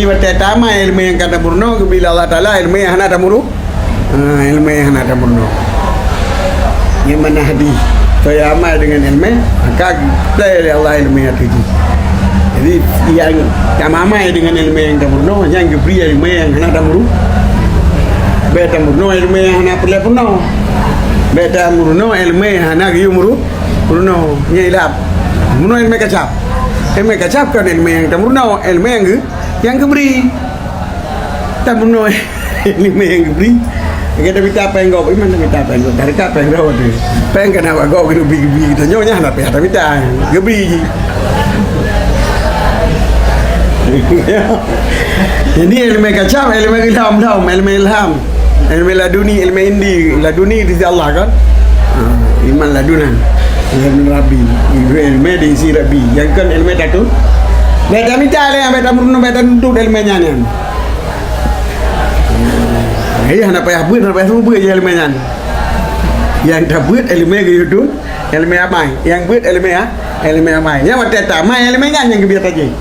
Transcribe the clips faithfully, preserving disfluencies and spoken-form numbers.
Watèe tamai ileumèe nyang ka tameurunoe, geubri lé Allah Taala ileumèe nyang hana tameurunoe. Ha, ileumèe nyang hana tameurunoe. Nyang mana hadih, soe nyang amai deungon ileumèe, maka geuplè lé Allah ileumèe ateueh jih. Jadi, nyang tamamai deungon ileumèe nyang tameurunoe, nyan geubri ileumèe nyang hana tameurunoe. Bèk tameurunoe ileumèe nyang hana peureulèe peurunoe. Bèk tameurunoe ileumèe nyang hana geuyue meuru-, meurunoe. Nyan ilap. Meurunoe ileumèe kacab. Ileumèe kacab kon ileumèe nyang tameurunoe, ileumèe nyang geu-, nyang geubri. Tameurunoe ileumèe nyang geubri. Lagèe tamita pèng gob, iman tamita pèng gob. Tarekat pèng gob tu. Pèng ka na bak gob, geubri-geubri geutanyoe, nyan hana payah tamita. Geubri jih. Jadi, ileumèe kacab, ileumèe ilham, ilham, ileumèe ilham. Ileumèe laduni, ileumèe indi, laduni di sisi Allah kan? Ha, ilmu ladun kan? Ilmu Rabbi. Ileumèe di sisi Rabbi. Nyang kon ileumèe tatu. Bèk tamita lé, bèk tameurunoe, bèk tatuntut ileumèe nyan, nyan. Jadi, hana payah beuet, hana payah seumeubeuet jih ileumèe nyan. Nyang tabeuet ileumèe geuyue dun, ileumèe amai. Nyang beuet ileumèe a-, ileumèe amai. Nyang watèe tamai ileumèe nyan nyang geubri ateueh jih.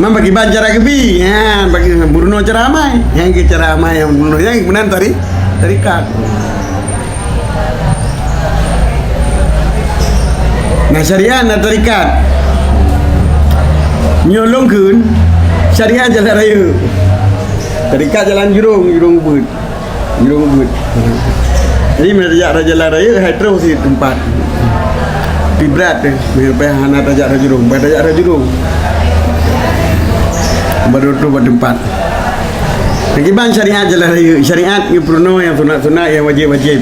Man bagi ban cara geubi, nyan bagi meurunoe cara amai. Nyang keu cara amai nyang meurunoe nyang meunan tari-, tarekat. Na syariat, na tarekat. Nyoe lôn kheun, syariat jalan rayeuk. Tarekat jalan jurông, jurông ubit. Jurông ubit. Jadi, meunyoe tajak rot jalan rayeuk, hai troh sit teumpat. Pih brat deh, meunyoe payah hana tajak rot jurông, payah tajak rot jurông. Baru troh bak teumpat. Nyang kiban syariat jalan rayeuk, syariat geupeurunoe nyang sunat-sunat, nyang wajéb-wajéb.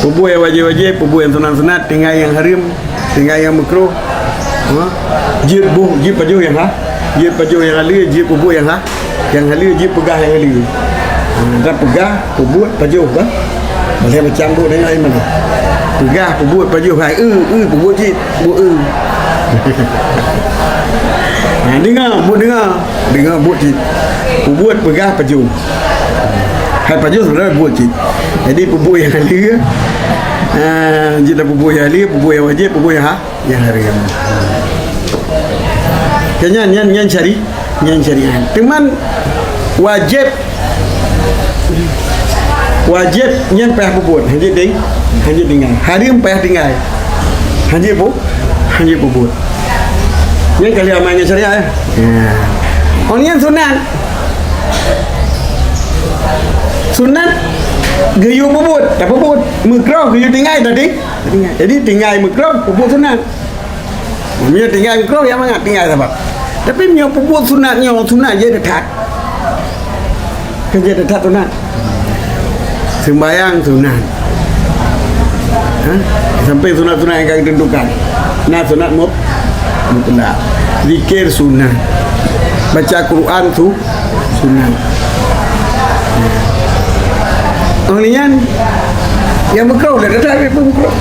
Peubuet nyang wajéb-wajéb, peubuet nyang sunat-sunat, tinggai nyang hareuem, tinggai nyang meukruh. Ha? Jeuet boh, jeuet pajoh nyang ha-, jeuet pajoh nyang haleue, jeuet peubuet nyang ha-, nyang haleue, jeuet peugah nyang haleue. Ha, dan peugah, peubuet, pajoh kan? Boleh macam buet dengan lain mana? Peugah, peubuet, pajoh, hai, eu, eu, peubuet cit, buet eu. Ha, dengar, buet dengar. Dengar buet cit. Peubuet, peugah, pajoh. Hai pajoh sebenarnya buet cit. Jadi peubuet nyang haleue, ah, jeuet dah peubuet nyang haleue, peubuet nyang wajéb, peubuet nyang ha-, nyang hareuem. Kan nyan, nyan, nyan syari-, nyan syariat. Teuma wajéb, wajéb nyan payah peubuet, hanjeuet ding-, hanjeuet tinggai. Hareuem payah tinggai. Hanjeuet pu-, hanjeuet peubuet. Nyan ka lheueh amai ngon syariat, eh? Ya. Oh, nyan sunat. Sunat geuyue peubuet, tapeubuet. Meukruh geuyue tinggai, tadi. Jadi tinggai meukruh, peubuet sunat. Meunyoe tinggai meukruh, ya mangat tinggai sabab. Tapi meunyoe peubuet sunat nyoe, sunat jeuet that. Kan jeuet that sunat. Seumbahyang sunat. Ha? Sampai sunat-sunat nyang ka geuteuntukan. Na sunat mut-, mutlak. Zikir sunat. Baca Quran su-, sunat. Oh, nyan nyang meukruh, dah, dah, dah, meukruh.